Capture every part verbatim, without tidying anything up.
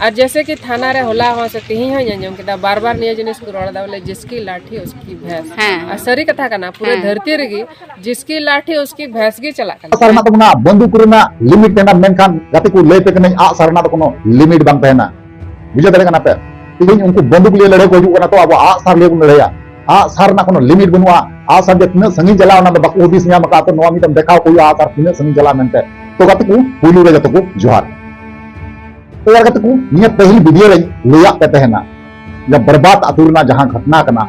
ᱟᱨ ᱡᱮᱭᱥᱮ ᱠᱤ ᱛᱷᱟᱱᱟ ᱨᱮ ᱦᱚᱞᱟ ᱦᱚᱸ ᱥᱮ ᱛᱤᱦᱤᱧ ᱦᱚᱸᱧ ᱟᱸᱡᱚᱢ ᱠᱮᱫᱟ, ᱵᱟᱨ ᱵᱟᱨ ᱱᱤᱭᱟᱹ ᱡᱤᱱᱤᱥ ᱠᱚ ᱨᱚᱲ ᱮᱫᱟ, ᱵᱚᱞᱮ ᱡᱤᱥᱠᱤ ᱞᱟᱴᱷᱤ ᱩᱥᱠᱤ ᱵᱷᱮᱸᱥ᱾ ᱦᱮᱸ᱾ ᱟᱨ ᱥᱟᱹᱨᱤ ᱠᱟᱛᱷᱟ ᱠᱟᱱᱟ, ᱯᱩᱨᱟᱹ ᱦᱮᱸ᱾ ᱫᱷᱟᱹᱨᱛᱤ ᱨᱮᱜᱮ ᱡᱤᱥᱠᱤ ᱞᱟᱴᱷᱤ ᱩᱥᱠᱤ ᱵᱷᱮᱸᱥ ᱜᱮ ᱪᱟᱞᱟᱜ ᱠᱟᱱᱟ᱾ ᱟᱜ ᱥᱟᱨ ᱨᱮᱱᱟᱜ ᱫᱚ ᱢᱮᱱᱟᱜᱼᱟ, ᱵᱟᱱᱫᱩᱠ ᱨᱮᱱᱟᱜ limit ᱛᱟᱦᱮᱱᱟ, ᱢᱮᱱᱠᱷᱟᱱ ᱜᱟᱛᱮ ᱠᱚ ᱞᱟᱹᱭ ᱯᱮ ᱠᱟᱹᱱᱟᱹᱧ, ᱟᱜ ᱥᱟᱨ ᱨᱮᱱᱟᱜ ᱫᱚ ᱠᱳᱱᱳ limit ᱵᱟᱝ ᱛᱟᱦᱮᱱᱟ᱾ ᱵᱩᱡᱷᱟᱹᱣ ᱫᱟᱲᱮᱭᱟᱜ ᱠᱟᱱᱟ ᱯᱮ? ᱛᱮᱦᱮᱧ ᱩᱱᱠᱩ ᱵᱟᱱᱫᱩᱠ ᱞᱤᱭᱟᱹ ᱞᱟᱹᱲᱦᱟᱹᱭ ᱠᱚ ᱦᱤᱡᱩᱜ ᱠᱟᱱᱟ, ᱛᱚ ᱟᱵᱚ ᱟᱜ ᱥᱟᱨ ᱞᱤᱭᱟᱹ ᱵᱚᱱ ᱞᱟᱹᱲᱦᱟᱹᱭᱟ᱾ ᱟᱜ ᱥᱟᱨ ᱨᱮᱱᱟᱜ ᱠᱳᱱᱳ limit ᱵᱟᱹᱱᱩᱜᱼᱟ᱾ ᱟᱜ ᱥᱟᱨ ᱡᱮ ᱛᱤᱱᱟᱹᱜ ᱥᱟᱺᱜᱤᱧ ᱪᱟᱞᱟᱜᱼᱟ, ᱚᱱᱟ ᱫᱚ ᱵᱟᱠᱚ ᱦᱩᱫᱤᱥ ᱧᱟᱢ ᱟᱠᱟᱫ, ᱛᱚ ᱱᱚᱣᱟ ᱢᱤᱫᱴᱟᱝ ᱫᱮᱠᱷᱟᱣ ᱠᱚ ᱦᱩᱭᱩᱜᱼᱟ, ᱟᱜ ᱥᱟᱨ ᱛᱤᱱᱟᱹᱜ ᱥᱟᱺᱜᱤᱧ ᱪᱟᱞᱟᱜᱼᱟ ᱢᱮᱱᱛᱮ᱾ ᱛᱚ ᱜᱟᱛᱮ ᱠᱚ, ᱯᱩᱭᱞᱩ ᱨᱮ ᱡᱚᱛᱚ ᱠᱚ ᱡᱚᱦᱟᱨ᱾ ᱛᱚ ᱭᱟᱨ ᱜᱟᱛᱮ ᱠᱚ, ᱱᱤᱭᱟᱹ ᱯᱟᱹᱦᱤᱞ video ᱨᱮᱧ ᱞᱟᱹᱭᱟᱫ ᱯᱮ ᱛᱟᱦᱮᱱᱟ, ᱡᱟ ᱵᱚᱨᱵᱟᱫ ᱟᱹᱛᱩ ᱨᱮᱱᱟᱜ ᱡᱟᱦᱟᱸ ᱜᱷᱚᱴᱱᱟ ᱠᱟᱱᱟ,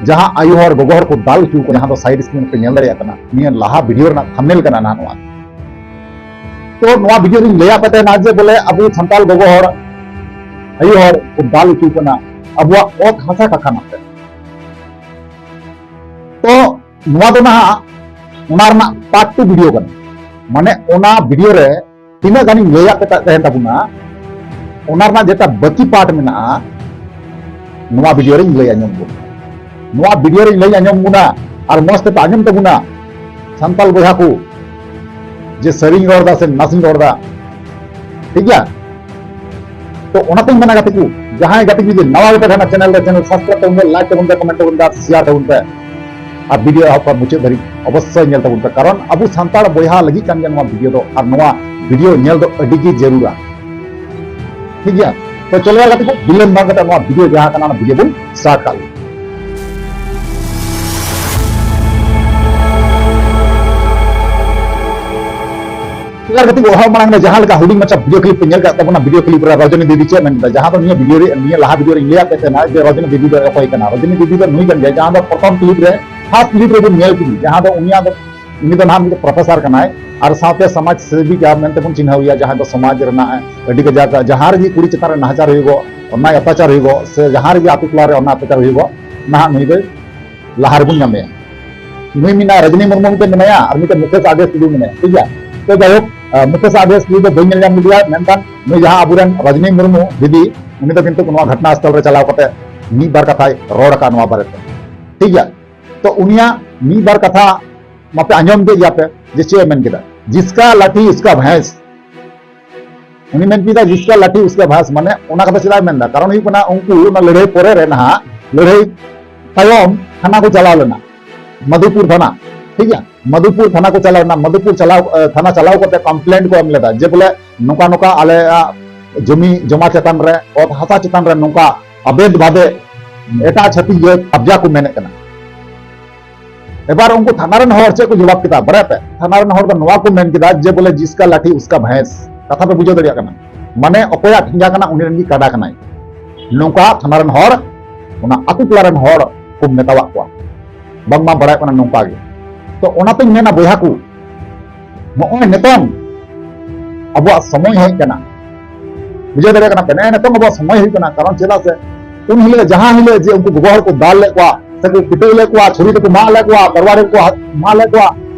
ᱡᱟᱦᱟᱸ ᱟᱭᱳ ᱦᱚᱲ ᱜᱚᱜᱚ ᱦᱚᱲ ᱠᱚ ᱫᱟᱞ ᱦᱚᱪᱚ ᱠᱚ, ᱡᱟᱦᱟᱸ ᱫᱚ side screen ᱯᱮ ᱧᱮᱞ ᱫᱟᱲᱮᱭᱟᱜ ᱠᱟᱱᱟ, ᱱᱤᱭᱟᱹ ᱞᱟᱦᱟ video ᱨᱮᱱᱟᱜ thumbnail ᱠᱟᱱᱟ ᱱᱟᱦᱟᱜ ᱱᱚᱣᱟ᱾ ᱛᱚ ᱱᱚᱣᱟ video ᱨᱤᱧ ᱞᱟᱹᱭᱟᱫ ᱯᱮ ᱛᱟᱦᱮᱱᱟ ᱡᱮ ᱵᱚᱞᱮ ᱟᱵᱚ ᱥᱟᱱᱛᱟᱲ ᱜᱚᱜᱚ ᱦᱚᱲ, ᱟᱭᱳ ᱦᱚᱲ ᱠᱚ ᱫᱟᱞ ᱦᱚᱪᱚ ᱠᱟᱱᱟ ᱟᱵᱚᱣᱟᱜ ᱚᱛ ᱦᱟᱥᱟ ᱠᱟᱛᱷᱟ ᱱᱟᱛᱮ᱾ ᱛᱚ ᱱᱚᱣᱟ ᱫᱚ ᱱᱟᱦᱟᱜ ᱚᱱᱟ ᱨᱮᱱᱟᱜ part two video ᱠᱟᱱᱟ᱾ ᱢᱟᱱᱮ ᱚᱱᱟ video ᱨᱮ ᱛᱤᱱᱟᱹᱜ ᱜᱟᱱᱤᱧ ᱞᱟᱹᱭᱟᱫ ᱯᱮ ᱛᱟᱦᱮᱱ ᱛᱟᱵᱚᱱᱟ, ᱚᱱᱟ ᱨᱮᱱᱟᱜ ᱡᱮᱴᱟ ᱵᱟᱹᱠᱤ part ᱢᱮᱱᱟᱜᱼᱟ, ᱱᱚᱣᱟ video ᱨᱮᱧ ᱞᱟᱹᱭ ᱟᱸᱡᱚᱢ ᱵᱚᱱᱟ᱾ ᱱᱚᱣᱟ video ᱨᱮᱧ ᱞᱟᱹᱭ ᱟᱸᱡᱚᱢ ᱵᱚᱱᱟ ᱟᱨ ᱢᱚᱸᱡᱽ ᱛᱮᱯᱮ ᱟᱸᱡᱚᱢ ᱛᱟᱵᱚᱱᱟ, ᱥᱟᱱᱛᱟᱲ ᱵᱚᱭᱦᱟ ᱠᱚ, ᱡᱮ ᱥᱟᱹᱨᱤᱧ ᱨᱚᱲ ᱮᱫᱟ ᱥᱮ ᱱᱟᱥᱮᱧ ᱨᱚᱲ ᱮᱫᱟ, ᱴᱷᱤᱠ ᱜᱮᱭᱟ? ᱛᱚ ᱚᱱᱟᱛᱮᱧ ᱢᱮᱱᱟ ᱜᱟᱛᱮ ᱠᱚ, ᱡᱟᱦᱟᱸᱭ ᱜᱟᱛᱮ ᱠᱚ ᱡᱩᱫᱤ ᱱᱟᱣᱟ ᱜᱮᱯᱮ ᱛᱟᱦᱮᱱᱟ channel ᱨᱮ, channel subscribe ᱛᱟᱵᱚᱱ ᱯᱮ, like ᱛᱟᱵᱚᱱ ᱯᱮ, comment ᱛᱟᱵᱚᱱ ᱯᱮ, share ᱛᱟᱵᱚᱱ ᱯᱮ᱾ ᱟᱨ video ᱮᱦᱚᱵ ᱠᱷᱚᱱ ᱢᱩᱪᱟᱹᱫ ᱫᱷᱟᱹᱨᱤᱡ ᱚᱵᱚᱥᱥᱳᱭ ᱧᱮᱞ ᱛᱟᱵᱚᱱ ᱯᱮ, ᱠᱟᱨᱚᱱ ᱟᱵᱚ ᱥᱟᱱᱛᱟᱲ ᱵᱚᱭᱦᱟ ᱞᱟᱹᱜᱤᱫ ᱠᱟᱱ ᱜᱮᱭᱟ ᱱᱚᱣᱟ video ᱫᱚ, ᱟᱨ ᱱᱚᱣᱟ video ᱧᱮᱞ ᱫᱚ ᱟᱹᱰᱤ ᱜᱮ ᱡᱟᱹᱨᱩᱲᱟ᱾ ᱴᱷᱤᱠ ᱜᱮᱭᱟ? ᱛᱚ ᱪᱚᱞᱚ ᱜᱟᱛᱮ ᱠᱚ, ᱵᱤᱞᱚᱢ ᱵᱟᱝ ᱠᱟᱛᱮ ᱱᱚᱣᱟ video ᱡᱟᱦᱟᱸ ᱠᱟᱱᱟ, ᱚᱱᱟ video ᱵᱚᱱ start ᱠᱟᱜ ᱞᱮᱜᱮ᱾ ᱮᱵᱟᱨ ᱜᱟᱛᱮ ᱠᱚ, ᱚᱦᱚ ᱢᱟᱲᱟᱝ ᱨᱮ ᱡᱟᱦᱟᱸ ᱞᱮᱠᱟ ᱦᱩᱰᱤᱧ ᱢᱟᱪᱷᱟ video clip ᱯᱮ ᱧᱮᱞ ᱠᱟᱜ ᱛᱟᱵᱚᱱᱟ, video clip ᱨᱮ ᱨᱚᱡᱚᱱᱤ ᱫᱤᱫᱤ ᱪᱮᱫ ᱢᱮᱱ ᱠᱮᱫᱟ, ᱡᱟᱦᱟᱸ ᱫᱚ ᱱᱤᱭᱟᱹ video ᱨᱮ, ᱱᱤᱭᱟᱹ ᱞᱟᱦᱟ video ᱨᱮᱧ ᱞᱟᱹᱭᱟᱫ ᱯᱮ ᱛᱟᱦᱮᱱᱟ ᱡᱮ ᱨᱚᱡᱚᱱᱤ ᱫᱤᱫᱤ ᱫᱚ ᱚᱠᱚᱭ ᱠᱟᱱᱟ᱾ ᱨᱚᱡᱚᱱᱤ ᱫᱤᱫᱤ ᱫᱚ ᱱᱩᱭ ᱠᱟᱱ ᱜᱮᱭᱟ, ᱡᱟᱦᱟᱸ ᱫᱚ ᱯᱨᱚᱛᱷᱚᱢ clip ᱨᱮ, first clip ᱨᱮᱵᱚᱱ ᱧᱮᱞ ᱠᱮᱫᱮ, ᱡᱟᱦᱟᱸ ᱫᱚ ᱩᱱᱤᱭᱟᱜ ᱫᱚ, ᱩᱱᱤ ᱫᱚ ᱱᱟᱦᱟᱜ ᱢᱤᱫ professor ᱠᱟᱱᱟᱭ ᱟᱨ ᱥᱟᱶᱛᱮ ᱥᱚᱢᱟᱡᱽ ᱥᱮᱵᱤᱠᱟ ᱢᱮᱱᱛᱮ ᱵᱚᱱ ᱪᱤᱱᱦᱟᱹᱣ ᱮᱭᱟ, ᱡᱟᱦᱟᱸᱭ ᱫᱚ ᱥᱚᱢᱟᱡᱽ ᱨᱮᱱᱟᱜ ᱟᱹᱰᱤ ᱠᱟᱡᱟᱠ ᱡᱟᱦᱟᱸ ᱨᱮᱜᱮ ᱠᱩᱲᱤ ᱪᱮᱛᱟᱱ ᱨᱮ ᱱᱟᱦᱟᱪᱟᱨ ᱦᱩᱭᱩᱜᱚᱜ, ᱚᱱᱱᱟᱭ ᱚᱛᱛᱟᱪᱟᱨ ᱦᱩᱭᱩᱜᱚᱜ, ᱥᱮ ᱡᱟᱦᱟᱸ ᱨᱮᱜᱮ ᱟᱛᱳ ᱴᱚᱞᱟ ᱨᱮ ᱚᱱᱱᱟᱭ ᱚᱛᱛᱟᱪᱟᱨ ᱦᱩᱭᱩᱜᱚᱜ, ᱱᱟᱦᱟᱜ ᱱᱩᱭ ᱫᱚᱭ ᱞᱟᱦᱟ ᱨᱮᱵᱚᱱ ᱧᱟᱢᱮᱭᱟ᱾ ᱱᱩᱭ ᱢᱮᱱᱟᱭᱟ, ᱨᱚᱡᱽᱱᱤ ᱢᱩᱨᱢᱩ ᱢᱤᱫᱴᱮᱱ ᱢᱮᱱᱟᱭᱟ, ᱟᱨ ᱢᱤᱫᱴᱮᱱ ᱢᱩᱠᱮᱥ ᱟᱫᱮᱥ ᱴᱩᱰᱩ ᱢᱮᱱᱟᱭᱟ, ᱴᱷᱤᱠ ᱜᱮᱭᱟ? ᱛᱚ ᱡᱟᱭᱦᱳᱠ, ᱟᱸ, ᱢᱩᱠᱮᱥ ᱟᱫᱮᱥ ᱴᱩᱰᱩ ᱫᱚ ᱵᱟᱹᱧ ᱧᱮᱞ ᱧᱟᱢ ᱞᱮᱫᱮᱭᱟ, ᱢᱮᱱᱠᱷᱟᱱ ᱱᱩᱭ ᱡᱟᱦᱟᱸ ᱟᱵᱚᱨᱮᱱ ᱨᱚᱡᱽᱱᱤ ᱢᱩᱨᱢᱩ ᱫᱤᱫᱤ, ᱩᱱᱤ ᱫᱚ ᱠᱤᱱᱛᱩ ᱱᱚᱣᱟ ᱜᱷᱚᱴᱱᱟ ᱥᱛᱷᱚᱞ ᱨᱮ ᱪᱟᱞᱟᱣ ᱠᱟᱛᱮ ᱢᱤᱫ ᱵᱟᱨ ᱠᱟᱛᱷᱟᱭ ᱨᱚᱲ ᱟᱠᱟᱫ ᱱᱚᱣᱟ ᱵᱟᱨᱮᱛᱮ, ᱴᱷᱤᱠ ᱜᱮᱭᱟ? ᱛᱚ ᱩᱱᱤᱭᱟᱜ ᱢᱤᱫ ᱵᱟᱨ ᱠᱟᱛᱷᱟ ᱢᱟᱯᱮ ᱟᱸᱡᱚᱢ ᱠᱮᱫ ᱜᱮᱭᱟ ᱯᱮ ᱡᱮ ᱪᱮᱫ ᱮ ᱢᱮᱱ ᱠᱮᱫᱟ, ᱡᱤᱥᱠᱟ ᱞᱟᱴᱷᱤ ᱩᱥᱠᱟ ᱵᱷᱮᱸᱥ᱾ ᱩᱱᱤ ᱢᱮᱱ ᱠᱮᱫᱟ, "ᱡᱤᱥᱠᱟ ᱞᱟᱴᱷᱤ ᱩᱥᱠᱟ ᱵᱷᱟᱸᱥ", ᱢᱟᱱᱮ ᱚᱱᱟ ᱠᱟᱛᱷᱟ ᱪᱮᱫᱟᱜ ᱮ ᱢᱮᱱᱫᱟ? ᱠᱟᱨᱚᱱ ᱦᱩᱭᱩᱜ ᱠᱟᱱᱟ, ᱩᱱᱠᱩ ᱚᱱᱟ ᱞᱟᱹᱲᱦᱟᱹᱭ ᱯᱚᱨᱮ ᱨᱮ ᱱᱟᱦᱟᱜ, ᱞᱟᱹᱲᱦᱟᱹᱭ ᱛᱟᱭᱚᱢ ᱛᱷᱟᱱᱟ ᱠᱚ ᱪᱟᱞᱟᱣ ᱞᱮᱱᱟ, ᱢᱟᱫᱷᱩᱯᱩᱨ ᱛᱷᱟᱱᱟ, ᱴᱷᱤᱠ ᱜᱮᱭᱟ, ᱢᱟᱫᱷᱩᱯᱩᱨ ᱛᱷᱟᱱᱟ ᱠᱚ ᱪᱟᱞᱟᱣ ᱞᱮᱱᱟ᱾ ᱢᱟᱫᱷᱩᱯᱩᱨ ᱪᱟᱞᱟᱣ, ᱮ, ᱛᱷᱟᱱᱟ ᱪᱟᱞᱟᱣ ᱠᱟᱛᱮ complaint ᱠᱚ ᱮᱢ ᱞᱮᱫᱟ ᱡᱮ ᱵᱚᱞᱮ ᱱᱚᱝᱠᱟ ᱱᱚᱝᱠᱟ ᱟᱞᱮᱭᱟᱜ ᱡᱚᱢᱤ ᱡᱚᱢᱟ ᱪᱮᱛᱟᱱ ᱨᱮ, ᱚᱛ ᱦᱟᱥᱟ ᱪᱮᱛᱟᱱ ᱨᱮ ᱱᱚᱝᱠᱟ ᱟᱵᱮᱫ ᱵᱟᱫᱮ ᱮᱴᱟᱜ ᱪᱷᱟᱹᱛᱤᱠ ᱡᱟᱹᱛ ᱠᱟᱵᱽᱡᱟ ᱠᱚ ᱢᱮᱱᱮᱫ ᱠᱟᱱᱟ᱾ ᱮᱵᱟᱨ ᱩᱱᱠᱩ ᱛᱷᱟᱱᱟ ᱨᱮᱱ ᱦᱚᱲ ᱪᱮᱫ ᱠᱚ ᱡᱚᱵᱟᱵ ᱠᱮᱫᱟ ᱵᱟᱲᱟᱭ ᱯᱮ? ᱛᱷᱟᱱᱟ ᱨᱮᱱ ᱦᱚᱲ ᱫᱚ ᱱᱚᱣᱟ ᱠᱚ ᱢᱮᱱ ᱠᱮᱫᱟ ᱡᱮ ᱵᱚᱞᱮ ᱡᱤᱥᱠᱟ ᱞᱟᱴᱷᱤ ᱩᱥᱠᱟ ᱵᱷᱮᱸᱥ᱾ ᱠᱟᱛᱷᱟ ᱯᱮ ᱵᱩᱡᱷᱟᱹᱣ ᱫᱟᱲᱮᱭᱟᱜ ᱠᱟᱱᱟ? ᱢᱟᱱᱮ ᱚᱠᱚᱭᱟᱜ ᱴᱷᱮᱸᱜᱟ ᱠᱟᱱᱟ ᱩᱱᱤ ᱨᱮᱱ ᱜᱮ ᱠᱟᱰᱟ ᱠᱟᱱᱟᱭ, ᱱᱚᱝᱠᱟ ᱛᱷᱟᱱᱟ ᱨᱮᱱ ᱦᱚᱲ, ᱚᱱᱟ ᱟᱛᱳ ᱴᱚᱞᱟ ᱨᱮᱱ ᱦᱚᱲ ᱠᱚ ᱢᱮᱛᱟᱣᱟᱜ ᱠᱚᱣᱟ, ᱵᱟᱝᱢᱟ ᱵᱟᱲᱟᱭ ᱠᱟᱱᱟ ᱱᱚᱝᱠᱟ ᱜᱮ᱾ ᱛᱚ ᱚᱱᱟᱛᱤᱧ ᱢᱮᱱᱟ ᱵᱚᱭᱦᱟ ᱠᱚ, ᱱᱚᱜᱼᱚᱭ ᱱᱤᱛᱚᱝ ᱟᱵᱚᱣᱟᱜ ᱥᱚᱢᱚᱭ ᱦᱮᱡ ᱠᱟᱱᱟ, ᱵᱩᱡᱷᱟᱹᱣ ᱫᱟᱲᱮᱭᱟᱜ ᱠᱟᱱᱟ ᱯᱮ? ᱱᱮᱜᱼᱮ ᱱᱤᱛᱚᱝ ᱟᱵᱚᱣᱟᱜ ᱥᱚᱢᱚᱭ ᱦᱩᱭᱩᱜ ᱠᱟᱱᱟ᱾ ᱠᱟᱨᱚᱱ ᱪᱮᱫᱟᱜ ᱥᱮ ᱩᱱ ᱦᱤᱞᱳᱜ, ᱡᱟᱦᱟᱸ ᱦᱤᱞᱳᱜ ᱡᱮ ᱩᱱᱠᱩ ᱜᱚᱜᱚ ᱦᱚᱲ ᱠᱚ ᱫᱟᱞ ᱞᱮᱫ ᱠᱚᱣᱟ, ᱥᱮ ᱠᱚ ᱯᱤᱴᱟᱹᱣ ᱞᱮᱫ ᱠᱚᱣᱟ, ᱪᱷᱩᱨᱤ ᱛᱮᱠᱚ ᱢᱟᱜ ᱞᱮᱫ ᱠᱚᱣᱟ, ᱛᱟᱨᱣᱟᱨᱤ ᱠᱚ ᱦᱟ-, ᱢᱟᱜ ᱞᱮᱫ ᱠᱚᱣᱟ,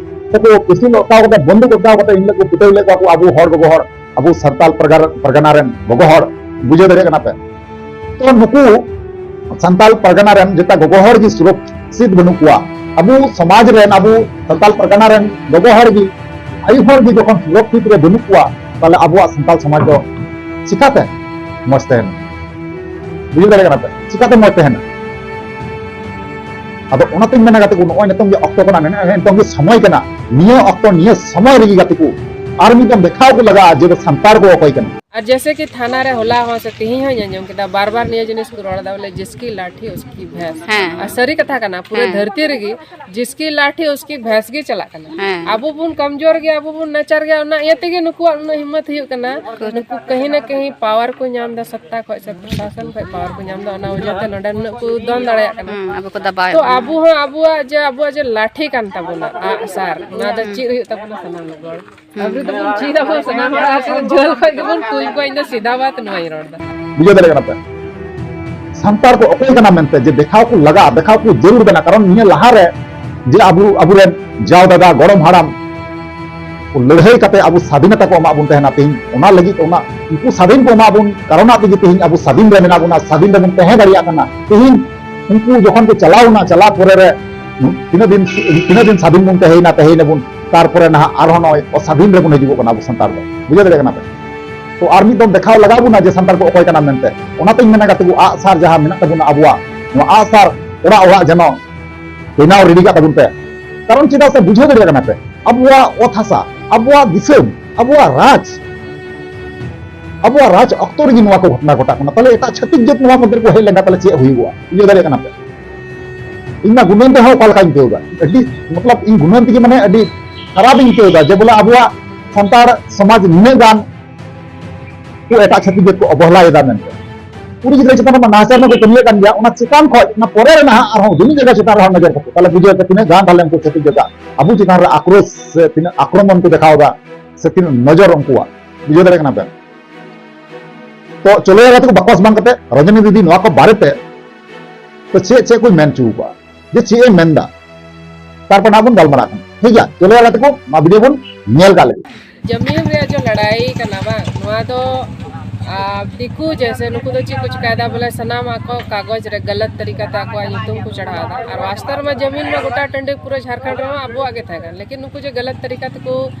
ᱥᱮ ᱠᱚ ᱯᱤᱥᱴᱚᱞ ᱚᱴᱠᱟᱣ ᱠᱟᱛᱮ, ᱵᱚᱱᱫᱩᱠ ᱚᱴᱠᱟᱣ ᱠᱟᱛᱮ ᱩᱱ ᱦᱤᱞᱳᱜ ᱠᱚ ᱯᱤᱴᱟᱹᱣ ᱞᱮᱫ ᱠᱚᱣᱟ ᱠᱚ ᱟᱵᱚ ᱦᱚᱲ ᱜᱚᱜᱚ ᱦᱚᱲ, ᱟᱵᱚ ᱥᱟᱱᱛᱟᱞ ᱯᱟᱨᱜᱟᱱᱟ, ᱯᱟᱨᱜᱟᱱᱟ ᱨᱮᱱ ᱜᱚᱜᱚ ᱦᱚᱲ, ᱵᱩᱡᱷᱟᱹᱣ ᱫᱟᱲᱮᱭᱟᱜ ᱠᱟᱱᱟ ᱯᱮ? ᱛᱚ ᱱᱩᱠᱩ ᱥᱟᱱᱛᱟᱞ ᱯᱟᱨᱜᱟᱱᱟ ᱨᱮᱱ ᱡᱮᱴᱟ ᱜᱚᱜᱚ ᱦᱚᱲ ᱜᱮ ᱥᱩᱨᱚᱠᱥᱤᱛ ᱵᱟᱹᱱᱩᱜ ᱠᱚᱣᱟ, ᱟᱵᱚ ᱥᱚᱢᱟᱡᱽ ᱨᱮᱱ, ᱟᱵᱚ ᱥᱟᱱᱛᱟᱞ ᱯᱟᱨᱜᱟᱱᱟ ᱨᱮᱱ ᱜᱚᱜᱚ ᱦᱚᱲ ᱜᱮ, ᱟᱭᱳ ᱦᱚᱲ ᱜᱮ ᱡᱚᱠᱷᱚᱱ ᱥᱩᱨᱚᱠᱥᱤᱛ ᱨᱮ ᱵᱟᱹᱱᱩᱜ ᱠᱚᱣᱟ, ᱛᱟᱦᱞᱮ ᱟᱵᱚᱣᱟᱜ ᱥᱟᱱᱛᱟᱞ ᱥᱚᱢᱟᱡᱽ ᱫᱚ ᱪᱤᱠᱟᱛᱮ ᱢᱚᱡᱽ ᱛᱟᱦᱮᱱᱟ? ᱵᱩᱡᱷᱟᱹᱣ ᱫᱟᱲᱮᱭᱟᱜ ᱠᱟᱱᱟ ᱯᱮ? ᱪᱤᱠᱟᱛᱮ ᱢᱚᱡᱽ ᱛᱟᱦᱮᱱᱟ? ᱟᱫᱚ ᱚᱱᱟᱛᱤᱧ ᱢᱮᱱᱟ ᱜᱟᱛᱮ ᱠᱚ, ᱱᱚᱜᱼᱚᱭ ᱱᱤᱛᱚᱝ ᱜᱮ ᱚᱠᱛᱚ ᱠᱟᱱᱟ, ᱱᱤᱱᱟᱹᱜ ᱱᱤᱛᱚᱝ ᱜᱮ ᱥᱚᱢᱚᱭ ᱠᱟᱱᱟ, ᱱᱤᱭᱟᱹ ᱚᱠᱛᱚ, ᱱᱤᱭᱟᱹ ᱥᱚᱢᱚᱭ ᱨᱮᱜᱮ ᱜᱟᱛᱮ ᱠᱚ ᱟᱨ ᱢᱤᱫ ᱫᱚᱢ ᱫᱮᱠᱷᱟᱣ ᱠᱚ ᱞᱟᱜᱟᱜᱼᱟ ᱡᱮ ᱥᱟᱱᱛᱟᱲ ᱠᱚ ᱚᱠᱚᱭ ᱠᱟᱱᱟ᱾ ᱟᱨ ᱡᱮᱥᱮ ᱠᱤ ᱛᱷᱟᱱᱟ ᱨᱮ ᱦᱚᱞᱟ ᱦᱚᱸ ᱥᱮ ᱛᱮᱦᱮᱧ ᱦᱚᱸᱧ ᱟᱸᱡᱚᱢ ᱠᱮᱫᱟ, ᱵᱟᱨ ᱵᱟᱨ ᱱᱤᱭᱟᱹ ᱡᱤᱱᱤᱥ ᱠᱚ ᱨᱚᱲ ᱮᱫᱟ, ᱵᱚᱞᱮ ᱡᱤᱥᱠᱤ ᱞᱟᱴᱷᱤ ᱩᱥᱠᱤ ᱵᱷᱮᱸᱥ᱾ ᱦᱮᱸ᱾ ᱟᱨ ᱥᱟᱹᱨᱤ ᱠᱟᱛᱷᱟ ᱠᱟᱱᱟ, ᱯᱩᱨᱟᱹ ᱦᱮᱸ᱾ ᱫᱷᱟᱹᱨᱛᱤ ᱨᱮᱜᱮ ᱡᱤᱥᱠᱤ ᱞᱟᱴᱷᱤ ᱩᱥᱠᱤ ᱵᱷᱮᱸᱥ ᱜᱮ ᱪᱟᱞᱟᱜ ᱠᱟᱱᱟ᱾ ᱦᱮᱸ᱾ ᱟᱵᱚ ᱵᱚᱱ ᱠᱚᱢᱡᱳᱨ ᱜᱮᱭᱟ, ᱟᱵᱚ ᱵᱚᱱ ᱱᱟᱪᱟᱨ ᱜᱮᱭᱟ, ᱚᱱᱟ ᱤᱭᱟᱹ ᱛᱮᱜᱮ ᱱᱩᱠᱩᱣᱟᱜ ᱩᱱᱟᱹᱜ ᱦᱤᱢᱢᱚᱛ ᱦᱩᱭᱩᱜ ᱠᱟᱱᱟ᱾ ᱠᱩᱨ- ᱱᱩᱠᱩ ᱠᱟᱹᱦᱤ ᱱᱟ ᱠᱟᱹᱦᱤ ᱯᱟᱣᱟᱨ ᱠᱚ ᱧᱟᱢ ᱮᱫᱟ, ᱥᱚᱛᱛᱟ ᱠᱷᱚᱡ ᱥᱮ ᱯᱨᱚᱥᱟᱥᱚᱱ ᱠᱷᱚᱡ ᱯᱟᱣᱟᱨ ᱠᱚ ᱧᱟᱢ ᱮᱫᱟ, ᱚᱱᱟ ᱚᱡᱮ ᱛᱮ ᱱᱚᱰᱮ ᱱᱩᱱᱟᱹᱜ ᱠᱚ ᱫᱚᱱ ᱫᱟᱲᱮᱭᱟᱜ ᱠᱟᱱᱟ᱾ ᱦᱩᱸ, ᱟᱵᱚ ᱠᱚ ᱫᱟᱵᱟᱣᱮᱫ ᱛᱚ ᱵᱚᱱᱟ᱾ ᱟᱵᱚ ᱦᱚᱸ ᱟᱵᱚᱣᱟᱜ ᱡᱮ, ᱟᱵᱚᱣᱟᱜ ᱡᱮ ᱞᱟᱴᱷᱤ ᱠᱟᱱ ᱛᱟᱵᱚᱱᱟ, ᱟᱜ ᱥᱟᱨ, ᱚᱱᱟ ᱫᱚ ᱦᱩᱸ᱾ ᱪᱮᱫ ᱦᱩᱭᱩᱜ ᱛᱟᱵᱚᱱᱟ ᱥᱟᱱᱟᱢ ᱦᱚᱲ? ᱦᱩᱸ᱾ ᱟᱵᱚ ᱫᱚᱵᱚᱱ ᱪᱮᱫ ᱟᱵᱚᱱ ᱥᱟᱱᱟᱢ ᱦᱚᱲ, ᱟᱨ ᱡᱷᱟᱹᱞ ᱠᱷᱚᱡ ᱜᱮᱵᱚᱱ ᱛᱩᱧ ᱠᱚᱣᱟ, ᱤᱧ ᱫᱚ ᱥᱤᱫᱷᱟ ᱵᱟᱛ ᱱᱚᱣᱟᱧ ᱨᱚᱲ ᱮᱫᱟ᱾ ᱵᱩᱡᱷᱟᱹᱣ ᱫᱟᱲᱮᱭᱟᱜ ᱠᱟᱱᱟ ᱯᱮ? ᱥᱟᱱᱛᱟᱲ ᱠᱚ ᱚᱠᱚᱭ ᱠᱟᱱᱟ ᱢᱮᱱᱛᱮ ᱡᱮ ᱫᱮᱠᱷᱟᱣ ᱠᱚ ᱞᱟᱜᱟᱜᱼᱟ, ᱫᱮᱠᱷᱟᱣ ᱠᱚ ᱡᱟᱹᱨᱩᱲ ᱠᱟᱱᱟ᱾ ᱠᱟᱨᱚᱱ ᱱᱤᱭᱟᱹ ᱞᱟᱦᱟᱨᱮ ᱡᱮ ᱟᱵᱚ, ᱟᱵᱚᱨᱮᱱ ᱡᱟᱣ ᱫᱟᱫᱟ ᱜᱚᱲᱚᱢ ᱦᱟᱲᱟᱢ ᱠᱚ ᱞᱟᱹᱲᱦᱟᱹᱭ ᱠᱟᱛᱮ ᱟᱵᱚ ᱥᱟᱫᱷᱤᱱᱚᱛᱟ ᱠᱚ ᱮᱢᱟᱜ ᱵᱚᱱ ᱛᱟᱦᱮᱱᱟ᱾ ᱛᱮᱦᱮᱧ ᱚᱱᱟ ᱞᱟᱹᱜᱤᱫ, ᱚᱱᱟ ᱩᱱᱠᱩ ᱥᱟᱫᱷᱤᱱ ᱠᱚ ᱮᱢᱟᱜ ᱵᱚᱱ ᱠᱟᱨᱚᱱᱟᱜ ᱛᱮᱜᱮ ᱛᱮᱦᱮᱧ ᱟᱵᱚ ᱥᱟᱫᱷᱤᱱ ᱨᱮ ᱢᱮᱱᱟᱜ ᱵᱚᱱᱟ, ᱥᱟᱫᱷᱤᱱ ᱨᱮᱵᱚᱱ ᱛᱟᱦᱮᱸ ᱫᱟᱲᱮᱭᱟᱜ ᱠᱟᱱᱟ᱾ ᱛᱮᱦᱮᱧ ᱩᱱᱠᱩ ᱡᱚᱠᱷᱚᱱ ᱠᱚ ᱪᱟᱞᱟᱣ ᱮᱱᱟ, ᱪᱟᱞᱟᱣ ᱯᱚᱨᱮ ᱨᱮ ᱛᱤᱱᱟᱹᱜ ᱫᱤᱱ, ᱛᱤᱱᱟᱹᱜ ᱫᱤᱱ ᱥᱟᱫᱷᱤᱱ ᱵᱚᱱ ᱛᱟᱦᱮᱸᱭᱮᱱᱟ, ᱛᱟᱦᱮᱸᱭᱮᱱᱟᱵᱚᱱ, ᱛᱟᱨᱯᱚᱨᱮ ᱱᱟᱦᱟᱜ ᱟᱨᱦᱚᱸ ᱱᱚᱜᱼᱚᱭ ᱚᱥᱟᱫᱷᱤᱱ ᱨᱮᱵᱚᱱ ᱦᱤᱡᱩᱜᱚᱜ ᱠᱟᱱᱟ ᱟᱵᱚ ᱥᱟᱱᱛᱟᱲ ᱫᱚ᱾ ᱵᱩᱡᱷᱟᱹᱣ ᱫᱟᱲᱮᱭᱟᱜ ᱠᱟᱱᱟ ᱯᱮ? ᱛᱚ ᱟᱨ ᱢᱤᱫ ᱫᱚᱢ ᱫᱮᱠᱷᱟᱣ ᱞᱟᱜᱟᱣ ᱵᱚᱱᱟ ᱡᱮ ᱥᱟᱱᱛᱟᱲ ᱠᱚ ᱚᱠᱚᱭ ᱠᱟᱱᱟ ᱢᱮᱱᱛᱮ᱾ ᱚᱱᱟᱛᱮᱧ ᱢᱮᱱᱟ ᱜᱟᱛᱮ ᱠᱚ, ᱟᱜ ᱥᱟᱨ ᱡᱟᱦᱟᱸ ᱢᱮᱱᱟᱜ ᱛᱟᱵᱚᱱᱟ ᱟᱵᱚᱣᱟᱜ, ᱱᱚᱣᱟ ᱟᱜ ᱥᱟᱨ ᱚᱲᱟᱜ ᱚᱲᱟᱜ ᱡᱮᱱᱚ ᱵᱮᱱᱟᱣ ᱨᱮᱰᱤ ᱠᱟᱜ ᱛᱟᱵᱚᱱ ᱯᱮ᱾ ᱠᱟᱨᱚᱱ ᱪᱮᱫᱟᱜ ᱥᱮ ᱵᱩᱡᱷᱟᱹᱣ ᱫᱟᱲᱮᱭᱟᱜ ᱠᱟᱱᱟ ᱯᱮ, ᱟᱵᱚᱣᱟᱜ ᱚᱛ ᱦᱟᱥᱟ, ᱟᱵᱚᱣᱟᱜ ᱫᱤᱥᱚᱢ, ᱟᱵᱚᱣᱟᱜ ᱨᱟᱡᱽ, ᱟᱵᱚᱣᱟᱜ ᱨᱟᱡᱽ ᱚᱠᱛᱚ ᱨᱮᱜᱮ ᱱᱚᱣᱟ ᱠᱚ ᱜᱷᱚᱴᱚᱱᱟ ᱜᱷᱚᱴᱟᱜ ᱠᱟᱱᱟ᱾ ᱛᱟᱦᱞᱮ ᱮᱴᱟᱜ ᱪᱷᱟᱹᱛᱤᱠ ᱡᱟᱹᱛ ᱱᱚᱣᱟ ᱢᱚᱫᱽᱫᱷᱮ ᱨᱮᱠᱚ ᱦᱮᱡ ᱞᱮᱱᱠᱷᱟᱱ ᱛᱟᱦᱞᱮ ᱪᱮᱫ ᱦᱩᱭᱩᱜᱼᱟ? ᱵᱩᱡᱷᱟᱹᱣ ᱫᱟᱲᱮᱭᱟᱜ ᱠᱟᱱᱟ ᱯᱮ? ᱤᱧ ᱢᱟ ᱜᱩᱱᱟᱹᱱ ᱛᱮᱦᱚᱸ ᱚᱠᱟ ᱞᱮᱠᱟᱧ ᱟᱹᱭᱠᱟᱹᱣ ᱮᱫᱟ, ᱟᱹᱰᱤ, ᱢᱚᱛᱞᱚᱵ, ᱤᱧ ᱜᱩᱱᱟᱹᱱ ᱛᱮᱜᱮ ᱢᱟᱱᱮ ᱟᱹᱰᱤ ᱠᱷᱟᱨᱟᱯ ᱤᱧ ᱟᱹᱭᱠᱟᱹᱣ ᱮᱫᱟ ᱡᱮ ᱵᱚᱞᱮ ᱟᱵᱚᱣᱟᱜ ᱥᱟᱱᱛᱟᱲ ᱥᱚᱢᱟᱡᱽ ᱱᱤᱱᱟᱹᱜ ᱜᱟᱱ ᱠᱚ ᱮᱴᱟᱜ ᱪᱷᱟᱹᱛᱤᱠ ᱡᱟᱹᱛ ᱠᱚ ᱚᱵᱚᱦᱮᱞᱟᱭᱮᱫᱟ ᱢᱮᱱᱛᱮ᱾ ᱠᱩᱲᱤ ᱜᱤᱫᱽᱨᱟᱹ ᱪᱮᱛᱟᱱ ᱨᱮ ᱱᱟᱦᱟᱪᱟᱨ ᱨᱮᱱᱟᱜ ᱠᱚ ᱠᱟᱹᱢᱤᱭᱮᱫ ᱠᱟᱱ ᱜᱮᱭᱟ, ᱚᱱᱟ ᱪᱮᱛᱟᱱ ᱠᱷᱚᱱ, ᱚᱱᱟ ᱯᱚᱨᱮ ᱨᱮ ᱱᱟᱦᱟᱜ ᱟᱨᱦᱚᱸ ᱡᱩᱢᱤ ᱡᱟᱭᱜᱟ ᱪᱮᱛᱟᱱ ᱨᱮᱦᱚᱸ ᱱᱚᱡᱚᱨ ᱠᱟᱛᱮ, ᱛᱟᱦᱞᱮ ᱵᱩᱡᱷᱟᱹᱣ ᱯᱮ ᱛᱤᱱᱟᱹᱜ ᱜᱟᱱ ᱛᱟᱦᱞᱮ ᱩᱱᱠᱩ ᱪᱷᱟᱹᱛᱤᱠ ᱡᱟᱹᱛ ᱟᱵᱚ ᱪᱮᱛᱟᱱ ᱨᱮ ᱟᱠᱨᱳᱥ ᱥᱮ ᱛᱤᱱᱟᱹᱜ ᱟᱠᱨᱚᱢᱚᱱ ᱠᱚ ᱫᱮᱠᱷᱟᱣ ᱮᱫᱟ, ᱥᱮ ᱛᱤᱱᱟᱹᱜ ᱱᱚᱡᱚᱨ ᱩᱱᱠᱩᱣᱟᱜ, ᱵᱩᱡᱷᱟᱹᱣ ᱫᱟᱲᱮᱭᱟᱜ ᱠᱟᱱᱟ ᱯᱮ? ᱛᱚ ᱪᱚᱞᱚ ᱭᱟ ᱜᱟᱛᱮ ᱠᱚ, ᱵᱟᱠᱚᱥ ᱵᱟᱝ ᱠᱟᱛᱮ ᱨᱚᱡᱚᱱᱤ ᱫᱤᱫᱤ ᱱᱚᱣᱟ ᱠᱚ ᱵᱟᱨᱮᱛᱮ ᱛᱚ ᱪᱮᱫ ᱪᱮᱫ ᱠᱚ ᱢᱮᱱ ᱦᱚᱪᱚ ᱠᱚᱣᱟ, ᱡᱮ ᱪᱮᱫ ᱮ ᱢᱮᱱᱫᱟ, ᱛᱟᱨᱯᱚᱨ ᱱᱟᱦᱟᱜ ᱵᱚᱱ ᱜᱟᱞᱢᱟᱨᱟᱜ ᱠᱟᱱᱟ᱾ ᱴᱷᱤᱠ ᱜᱮᱭᱟ, ᱪᱚᱞᱚ ᱭᱟ ᱜᱟᱛᱮ ᱠᱚ, ᱱᱚᱣᱟ ᱵᱷᱤᱰᱤᱭᱳ ᱵᱚᱱ ᱧᱮᱞ ᱠᱟᱜ ᱞᱮᱜᱮ᱾ ᱡᱟᱢᱤᱱ ᱨᱮᱭᱟᱜ ᱡᱚ ᱞᱟᱲᱟᱭ ᱠᱟᱱᱟ ᱵᱟᱝ, ᱱᱚᱣᱟ ᱫᱚ, ᱟ, ᱫᱤᱠᱩ ᱡᱮᱥᱮ ᱱᱩᱠᱩ ᱫᱚ ᱪᱮᱫ ᱠᱚ ᱪᱤᱠᱟᱭᱮᱫᱟ ᱵᱚᱞᱮ, ᱥᱟᱱᱟᱢ ᱟᱠᱚ ᱠᱟᱜᱚᱡᱽ ᱨᱮ ᱜᱟᱞᱟᱛ ᱛᱟᱹᱨᱤᱠᱟ ᱛᱮ ᱟᱠᱚᱣᱟᱜ ᱧᱩᱛᱩᱢ ᱠᱚ ᱪᱟᱲᱦᱟᱣ ᱮᱫᱟ᱾ ᱟᱨ ᱣᱟᱥᱛᱚᱵ ᱨᱮᱢᱟ ᱡᱟᱢᱤᱱ ᱢᱟ ᱜᱚᱴᱟ ᱴᱟᱺᱰᱤ ᱯᱩᱨᱟᱹ ᱡᱷᱟᱲᱠᱷᱚᱸᱰ ᱨᱮᱢᱟ ᱟᱵᱚᱣᱟᱜ ᱜᱮ ᱛᱟᱦᱮᱸ ᱠᱟᱱᱟ, ᱞᱮᱠᱤᱱ ᱱᱩᱠᱩ ᱡᱮ ᱜᱟᱞᱟᱛ ᱛᱟᱹᱨᱤᱠᱟ ᱛᱮᱠᱚ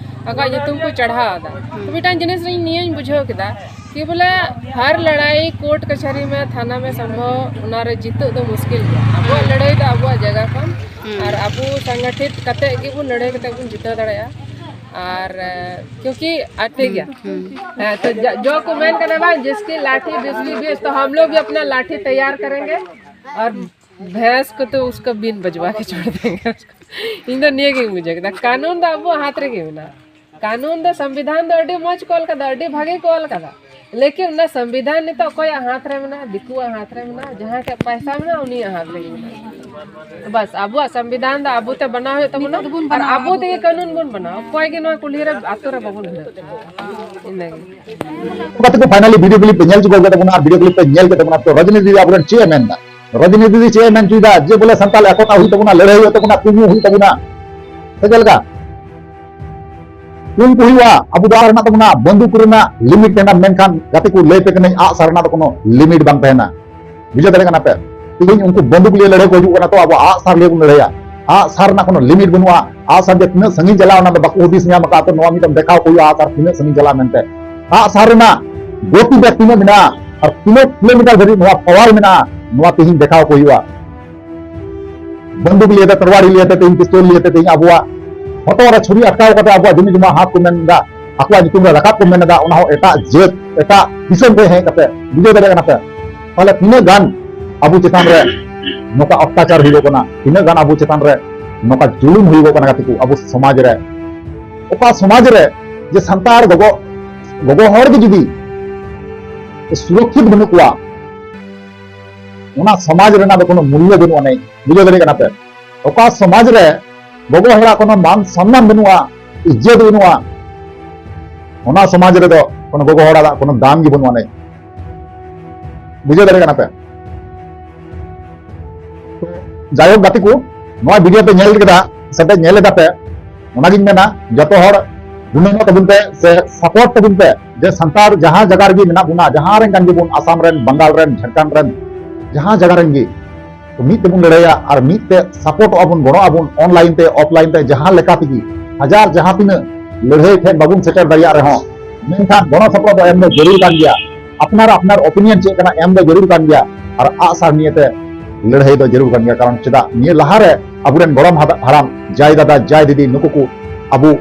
ᱟᱠᱚᱣᱟᱜ ᱧᱩᱛᱩᱢ ᱠᱚ ᱪᱟᱲᱦᱟᱣ ᱮᱫᱟ᱾ ᱛᱚ ᱢᱤᱫᱴᱟᱝ ᱡᱤᱱᱤᱥ ᱨᱮ ᱤᱧ ᱱᱤᱭᱟᱹᱧ ᱵᱩᱡᱷᱟᱹᱣ ᱠᱮᱫᱟ ᱠᱤ ᱵᱚᱞᱮ ᱦᱟᱨ ᱞᱟᱲᱟᱭ ᱠᱳᱨᱴ ᱠᱟᱪᱷᱟᱨᱤ ᱢᱮ, ᱛᱷᱟᱱᱟ ᱢᱮ, ᱥᱚᱢᱵᱷᱚᱵ ᱚᱱᱟ ᱨᱮ ᱡᱤᱛᱟᱹᱜ ᱫᱚ ᱢᱩᱥᱠᱤᱞ ᱜᱮᱭᱟ᱾ ᱟᱵᱚᱣᱟᱜ ᱞᱟᱹᱲᱦᱟᱹᱭ ᱫᱚ ᱟᱵᱚᱣᱟᱜ ᱡᱟᱭᱜᱟ ᱠᱷᱚᱱ, ᱟᱨ ᱟᱵᱚ ᱥᱚᱝᱜᱚᱴᱷᱤᱛ ᱠᱟᱛᱮ ᱜᱮᱵᱚᱱ ᱞᱟᱹᱲᱦᱟᱹᱭ ᱠᱟᱛᱮ ᱵᱚᱱ ᱡᱤᱛᱟᱹᱣ ᱫᱟᱲᱮᱭᱟᱜᱼᱟ᱾ ᱟᱨ, ᱮ, ᱠᱤᱭᱩᱸᱠᱤ, ᱟᱨ ᱴᱷᱤᱠ ᱜᱮᱭᱟ᱾ ᱦᱮᱸ, ᱛᱚ ᱡᱚ, ᱡᱚ ᱠᱚ ᱢᱮᱱ ᱠᱟᱫᱟ ᱵᱟᱝ, ᱡᱤᱥᱠᱤ ᱞᱟᱴᱷᱤ ᱵᱤᱥᱠᱤ ᱵᱤᱥ, ᱛᱚ ᱦᱟᱢ ᱞᱳᱜ ᱵᱷᱤ ᱟᱯᱱᱟ ᱞᱟᱴᱷᱤ ᱛᱮᱭᱟᱨ ᱠᱟᱨᱮᱸᱜᱮ ᱟᱨ ᱵᱷᱮᱸᱥ ᱠᱚ ᱛᱚ ᱩᱥᱠᱟ ᱵᱤᱱ ᱵᱟᱡᱣᱟ ᱠᱮ ᱪᱷᱳᱲ ᱫᱮᱸᱜᱮ᱾ ᱤᱧ ᱫᱚ ᱱᱤᱭᱟᱹ ᱜᱤᱧ ᱵᱩᱡᱷᱟᱹᱣ ᱠᱮᱫᱟ, ᱠᱟᱹᱱᱩᱱ ᱫᱚ ᱟᱵᱚᱣᱟᱜ ᱦᱟᱛ ᱨᱮᱜᱮ ᱢᱮᱱᱟᱜᱼᱟ᱾ ᱠᱟᱹᱱᱩᱱ ᱫᱚ, ᱥᱚᱝᱵᱤᱫᱷᱟᱱ ᱫᱚ ᱟᱹᱰᱤ ᱢᱚᱡᱽ ᱠᱚ ᱚᱞ ᱠᱟᱫᱟ, ᱟᱹᱰᱤ ᱵᱷᱟᱜᱮ ᱠᱚ ᱚᱞ ᱠᱟᱫᱟ, ᱞᱮᱠᱤᱱ ᱚᱱᱟ ᱥᱚᱝᱵᱤᱫᱷᱟᱱ ᱱᱤᱛᱚᱜ ᱚᱠᱚᱭᱟᱜ ᱦᱟᱛ ᱨᱮ ᱢᱮᱱᱟᱜᱼᱟ? ᱫᱤᱠᱩᱣᱟᱜ ᱦᱟᱛ ᱨᱮ ᱢᱮᱱᱟᱜᱼᱟ᱾ ᱡᱟᱦᱟᱸ ᱴᱷᱮᱡ ᱯᱟᱭᱥᱟ ᱢᱮᱱᱟᱜᱼᱟ, ᱩᱱᱤᱭᱟᱜ ᱦᱟᱛ ᱨᱮᱜᱮ ᱢᱮᱱᱟᱜᱼᱟ᱾ ᱵᱟᱥ, ᱟᱵᱚᱣᱟᱜ ᱥᱚᱝᱵᱤᱫᱷᱟᱱ ᱫᱚ ᱟᱵᱚ ᱛᱮ ᱵᱮᱱᱟᱣ ᱦᱩᱭᱩᱜ ᱛᱟᱵᱚᱱᱟ ᱟᱨ ᱟᱵᱚ ᱛᱮᱜᱮ ᱠᱟᱹᱱᱩᱱ ᱵᱚᱱ ᱵᱮᱱᱟᱣᱟ᱾ ᱚᱠᱚᱭ ᱜᱮ ᱱᱚᱣᱟ ᱠᱩᱞᱦᱤ ᱨᱮ, ᱟᱛᱳ ᱨᱮ ᱵᱟᱵᱚᱱ ᱵᱷᱤᱲᱟᱹᱜ ᱛᱟᱵᱚᱱᱟ᱾ ᱤᱱᱟᱹᱜᱮ᱾ ᱚᱱᱠᱟ ᱛᱮᱠᱚ finally video clip ᱯᱮ ᱧᱮᱞ ᱪᱩᱠᱟᱹᱣ ᱠᱮᱫ ᱛᱟᱵᱚᱱᱟ ᱟᱨ video clip ᱯᱮ ᱧᱮᱞ ᱠᱮᱫ ᱛᱟᱵᱚᱱᱟ᱾ ᱛᱚ ᱨᱚᱡᱽᱱᱤᱛᱤ ᱫᱤᱫᱤ ᱟᱵᱚᱨᱮᱱ ᱪᱮᱫ ᱮ ᱢᱮᱱᱫᱟ? ᱨᱚᱡᱽᱱᱤᱛᱤ ᱫᱤᱫᱤ ᱪᱮᱫ ᱮ ᱢᱮᱱ ᱦᱚᱪᱚᱭᱮᱫᱟ? ᱡᱮ ᱵᱚᱞᱮ ᱥᱟᱱᱛᱟᱲ ᱮᱠᱚᱛᱟ ᱦᱩᱭᱩᱜ ᱛᱟᱵᱚᱱᱟ, ᱞᱟᱹᱲᱦᱟᱹᱭ ᱦᱩᱭᱩᱜ ᱛᱟᱵᱚᱱᱟ, ᱠᱩᱢᱩ ᱦᱩᱭᱩᱜ ᱛᱟᱵᱚᱱᱟ, ᱥᱮ ᱪᱮᱫ ᱞᱮᱠᱟ? ᱠᱩᱢ ᱠᱚ ᱦᱩᱭᱩᱜᱼᱟ? ᱟᱵᱚ ᱫᱚ ᱟᱜ ᱨᱮᱱᱟᱜ ᱛᱟᱵᱚᱱᱟ, ᱵᱟᱱᱫᱩᱠ ᱨᱮᱱᱟᱜ limit ᱛᱟᱦᱮᱱᱟ, ᱢᱮᱱᱠᱷᱟᱱ ᱜᱟᱛᱮ ᱠᱚ ᱞᱟᱹᱭ ᱯᱮ ᱠᱟᱹᱱᱟᱹᱧ, ᱟᱜ ᱥᱟᱨ ᱨᱮᱱᱟᱜ ᱫᱚ ᱠᱳᱱᱳ limit ᱵᱟᱝ ᱛᱟᱦᱮᱱᱟ᱾ ᱵᱩᱡᱷᱟᱹᱣ ᱫᱟᱲᱮᱭᱟᱜ ᱠᱟᱱᱟ ᱯᱮ? ᱛᱮᱦᱮᱧ ᱩᱱᱠᱩ ᱵᱟᱱᱫᱩᱠ ᱞᱤᱭᱟᱹ ᱞᱟᱹᱲᱦᱟᱹᱭ ᱠᱚ ᱦᱤᱡᱩᱜ ᱠᱟᱱᱟ, ᱛᱚ ᱟᱵᱚ ᱟᱜ ᱥᱟᱨ ᱞᱤᱭᱟᱹ ᱵᱚᱱ ᱞᱟᱹᱲᱦᱟᱹᱭᱟ᱾ ᱟᱜ ᱥᱟᱨ ᱨᱮᱱᱟᱜ ᱠᱳᱱᱳ limit ᱵᱟᱹᱱᱩᱜᱼᱟ᱾ ᱟᱜ ᱥᱟᱨ ᱡᱮ ᱛᱤᱱᱟᱹᱜ ᱥᱟᱺᱜᱤᱧ ᱪᱟᱞᱟᱜᱼᱟ, ᱚᱱᱟ ᱫᱚ ᱵᱟᱠᱚ ᱦᱩᱫᱤᱥ ᱧᱟᱢ ᱟᱠᱟᱫ, ᱛᱚ ᱱᱚᱣᱟ ᱢᱤᱫᱴᱟᱝ ᱫᱮᱠᱷᱟᱣ ᱠᱚ ᱦᱩᱭᱩᱜᱼᱟ, ᱟᱜ ᱥᱟᱨ ᱛᱤᱱᱟᱹᱜ ᱥᱟᱺᱜᱤᱧ ᱪᱟᱞᱟᱜᱼᱟ ᱢᱮᱱᱛᱮ᱾ ᱟᱜ ᱥᱟᱨ ᱨᱮᱱᱟᱜ ᱜᱚᱛᱤ ᱵᱮᱜᱽ ᱛᱤᱱᱟᱹᱜ ᱢᱮᱱᱟᱜᱼᱟ ᱟᱨ ᱛᱤᱱᱟᱹᱜ ᱠᱤᱞᱳᱢᱤᱴᱟᱨ ᱫᱷᱟᱹᱵᱤᱡ ᱱᱚᱣᱟ ᱯᱟᱣᱟᱨ ᱢᱮᱱᱟᱜᱼᱟ, ᱱᱚᱣᱟ ᱛᱮᱦᱮᱧ ᱫᱮᱠᱷᱟᱣ ᱠᱚ ᱦᱩᱭᱩᱜᱼᱟ᱾ ᱵᱚᱱᱫᱩᱠ ᱞᱤᱭᱟᱹᱛᱮ, ᱛᱟᱨᱣᱟᱲᱤ ᱞᱤᱭᱟᱹᱛᱮ, ᱛᱮᱦᱮᱧ ᱯᱤᱥᱛᱚᱞ ᱞᱤᱭᱟᱹᱛᱮ, ᱛᱮᱦᱮᱧ ᱟᱵᱚᱣᱟᱜ ᱦᱚᱴᱚᱜ ᱨᱮ ᱪᱷᱩᱨᱤ ᱟᱴᱠᱟᱣ ᱠᱟᱛᱮ ᱟᱵᱚᱣᱟᱜ ᱡᱚᱢᱤ ᱡᱚᱢᱟ ᱦᱟᱛ ᱠᱚ ᱢᱮᱱ ᱮᱫᱟ, ᱟᱠᱚᱣᱟᱜ ᱧᱩᱛᱩᱢ ᱨᱮ ᱨᱟᱠᱟᱵ ᱠᱚ ᱢᱮᱱ ᱮᱫᱟ, ᱚᱱᱟ ᱦᱚᱸ ᱮᱴᱟᱜ ᱡᱟᱹᱛ, ᱮᱴᱟᱜ ᱫᱤᱥᱚᱢ ᱠᱷᱚᱱ ᱦᱮᱡ ᱠᱟᱛᱮ᱾ ᱵᱩᱡᱷᱟᱹᱣ ᱫᱟᱲᱮᱭᱟᱜ ᱠᱟᱱᱟ ᱯᱮ? ᱛᱟᱦᱞᱮ ᱛᱤᱱᱟᱹᱜ ᱜᱟᱱ ᱟᱵᱚ ᱪᱮᱛᱟᱱ ᱨᱮ ᱱᱚᱝᱠᱟ ᱚᱛᱛᱟᱪᱟᱨ ᱦᱩᱭᱩᱜᱚᱜ ᱠᱟᱱᱟ, ᱛᱤᱱᱟᱹᱜ ᱜᱟᱱ ᱟᱵᱚ ᱪᱮᱛᱟᱱ ᱨᱮ ᱱᱚᱝᱠᱟ ᱡᱩᱞᱩᱢ ᱦᱩᱭᱩᱜᱚᱜ ᱠᱟᱱᱟ ᱜᱟᱛᱮ ᱠᱚ ᱟᱵᱚ ᱥᱚᱢᱟᱡᱽ ᱨᱮ᱾ ᱚᱠᱟ ᱥᱚᱢᱟᱡᱽ ᱨᱮ ᱡᱮ ᱥᱟᱱᱛᱟᱲ ᱜᱚᱜᱚ, ᱜᱚᱜᱚ ᱦᱚᱲ ᱜᱮ ᱡᱩᱫᱤ ᱥᱩᱨᱚᱠᱷᱤᱛ ᱵᱟᱹᱱᱩᱜ ᱠᱚᱣᱟ, ᱚᱱᱟ ᱥᱚᱢᱟᱡᱽ ᱨᱮᱱᱟᱜ ᱫᱚ ᱠᱳᱱᱳ ᱢᱩᱞᱞᱚ ᱵᱟᱹᱱᱩᱜ ᱟᱹᱱᱤᱡ᱾ ᱵᱩᱡᱷᱟᱹᱣ ᱫᱟᱲᱮᱭᱟᱜ ᱠᱟᱱᱟ ᱯᱮ? ᱚᱠᱟ ᱥᱚᱢᱟᱡᱽ ᱨᱮ ᱜᱚᱜᱚ ᱦᱚᱲᱟᱜ ᱠᱳᱱᱳ ᱢᱟᱱ ᱥᱚᱱᱢᱟᱱ ᱵᱟᱹᱱᱩᱜᱼᱟ, ᱤᱡᱽᱡᱚᱛ ᱵᱟᱹᱱᱩᱜᱼᱟ, ᱚᱱᱟ ᱥᱚᱢᱟᱡᱽ ᱨᱮᱫᱚ ᱠᱳᱱᱳ ᱜᱚᱜᱚ ᱦᱚᱲᱟᱜ ᱠᱳᱱᱳ ᱫᱟᱢ ᱜᱮ ᱵᱟᱹᱱᱩᱜ ᱟᱹᱱᱤᱡ᱾ ᱵᱩᱡᱷᱟᱹᱣ ᱫᱟᱲᱮᱭᱟᱜ ᱠᱟᱱᱟ ᱯᱮ? ᱛᱚ, ᱡᱟᱭᱦᱳᱠ ᱜᱟᱛᱮ ᱠᱚ, ᱱᱚᱣᱟ ᱵᱷᱤᱰᱤᱭᱳ ᱯᱮ ᱧᱮᱞ ᱠᱮᱫᱟ ᱥᱮ ᱯᱮ ᱧᱮᱞ ᱮᱫᱟ ᱯᱮ, ᱚᱱᱟᱜᱤᱧ ᱢᱮᱱᱟ ᱡᱚᱛᱚ ᱦᱚᱲ ᱜᱩᱱᱟᱹᱱᱚᱜ ᱛᱟᱵᱚᱱ ᱯᱮ ᱥᱮ ᱥᱟᱯᱳᱨᱴ ᱛᱟᱵᱚᱱ ᱯᱮ, ᱡᱮ ᱥᱟᱱᱛᱟᱲ ᱡᱟᱦᱟᱸ ᱡᱟᱭᱜᱟ ᱨᱮᱜᱮ ᱢᱮᱱᱟᱜ ᱵᱚᱱᱟ, ᱡᱟᱦᱟᱸ ᱨᱮᱱ ᱠᱟᱱ ᱜᱮᱵᱚᱱ, ᱟᱥᱟᱢ ᱨᱮᱱ, ᱵᱟᱝᱜᱟᱞ ᱨᱮᱱ, ᱡᱷᱟᱲᱠᱷᱚᱸᱰ ᱨᱮᱱ, ᱡᱟᱦᱟᱸ ᱡᱟᱭᱜᱟ ᱨᱮᱱ ᱜᱮ, ᱛᱚ ᱢᱤᱫ ᱛᱮᱵᱚᱱ ᱞᱟᱹᱲᱦᱟᱹᱭᱟ ᱟᱨ ᱢᱤᱫ ᱛᱮ ᱥᱟᱯᱳᱨᱴᱚᱜ ᱟᱵᱚᱱ, ᱜᱚᱲᱚᱜ ᱟᱵᱚᱱ, ᱚᱱᱞᱟᱭᱤᱱ ᱛᱮ, ᱚᱯᱷᱞᱟᱭᱤᱱ ᱛᱮ, ᱡᱟᱦᱟᱸ ᱞᱮᱠᱟ ᱛᱮᱜᱮ, ᱦᱟᱡᱟᱨ ᱡᱟᱦᱟᱸ ᱛᱤᱱᱟᱹᱜ ᱞᱟᱹᱲᱦᱟᱹᱭ ᱴᱷᱮᱱ ᱵᱟᱵᱚᱱ ᱥᱮᱴᱮᱨ ᱫᱟᱲᱮᱭᱟᱜ ᱨᱮᱦᱚᱸ, ᱢᱮᱱᱠᱷᱟᱱ ᱜᱚᱲᱚ ᱥᱚᱯᱚᱦᱚᱫ ᱫᱚ ᱮᱢ ᱫᱚ ᱡᱟᱹᱨᱩᱲ ᱠᱟᱱ ᱜᱮᱭᱟ᱾ ᱟᱯᱱᱟᱨ ᱟᱯᱱᱟᱨ ᱚᱯᱤᱱᱤᱭᱚᱱ ᱪᱮᱫ ᱠᱟᱱᱟ ᱮᱢ ᱫᱚ ᱡᱟᱹᱨᱩᱲ ᱠᱟᱱ ᱜᱮᱭᱟ᱾ ᱟᱨ ᱟᱜᱼᱥᱟᱨ ᱱᱤᱭᱮᱛᱮ ᱞᱟᱹᱲᱦᱟᱹᱭ ᱫᱚ ᱡᱟᱹᱨᱩᱲ ᱠᱟᱱ ᱜᱮᱭᱟ, ᱠᱟᱨᱚᱱ ᱪᱮᱫᱟᱜ ᱱᱤᱭᱟᱹ ᱞᱟᱦᱟᱨᱮ ᱟᱵᱚᱨᱮᱱ ᱜᱚᱲᱚᱢ ᱦᱟᱫᱟ-, ᱦᱟᱲᱟᱢ, ᱡᱟᱭ ᱫᱟᱫᱟ, ᱡᱟᱭ ᱫᱤᱫᱤ, ᱱᱩᱠᱩ ᱠᱚ ᱟᱵᱚ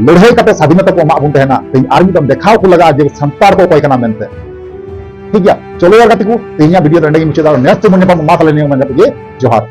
ᱞᱟᱹᱲᱦᱟᱹᱭ ᱠᱟᱛᱮ ᱥᱟᱫᱷᱤᱱᱚᱛᱟ ᱠᱚ ᱮᱢᱟᱜ ᱵᱚᱱ ᱛᱟᱦᱮᱱᱟ᱾ ᱛᱮᱦᱮᱧ ᱟᱨ ᱢᱤᱫ ᱫᱚᱢ ᱫᱮᱠᱷᱟᱣ ᱠᱚ ᱞᱟᱜᱟᱜᱼᱟ ᱡᱮ ᱥᱟᱱᱛᱟᱲ ᱫᱚ ᱚᱠᱚᱭ ᱠᱟᱱᱟ ᱢᱮᱱᱛᱮ᱾ ᱴᱷᱤᱠ ᱜᱮᱭᱟ, ᱪᱚᱞᱚ ᱭᱟᱨ ᱜᱟᱛᱮ ᱠᱚ, ᱛᱮᱦᱮᱧᱟᱜ ᱵᱷᱤᱰᱤᱭᱳ ᱫᱚ ᱮᱸᱰᱮ ᱜᱮ ᱢᱩᱪᱟᱹᱫ ᱫᱟ᱾ ᱱᱮᱠᱥᱴ ᱵᱚᱱ ᱧᱟᱯᱟᱢᱟ, ᱢᱟ ᱛᱟᱦᱞᱮ ᱱᱤᱭᱟᱹ ᱢᱮᱱ ᱠᱟᱛᱮ ᱜᱮ ᱡᱚᱦᱟᱨ᱾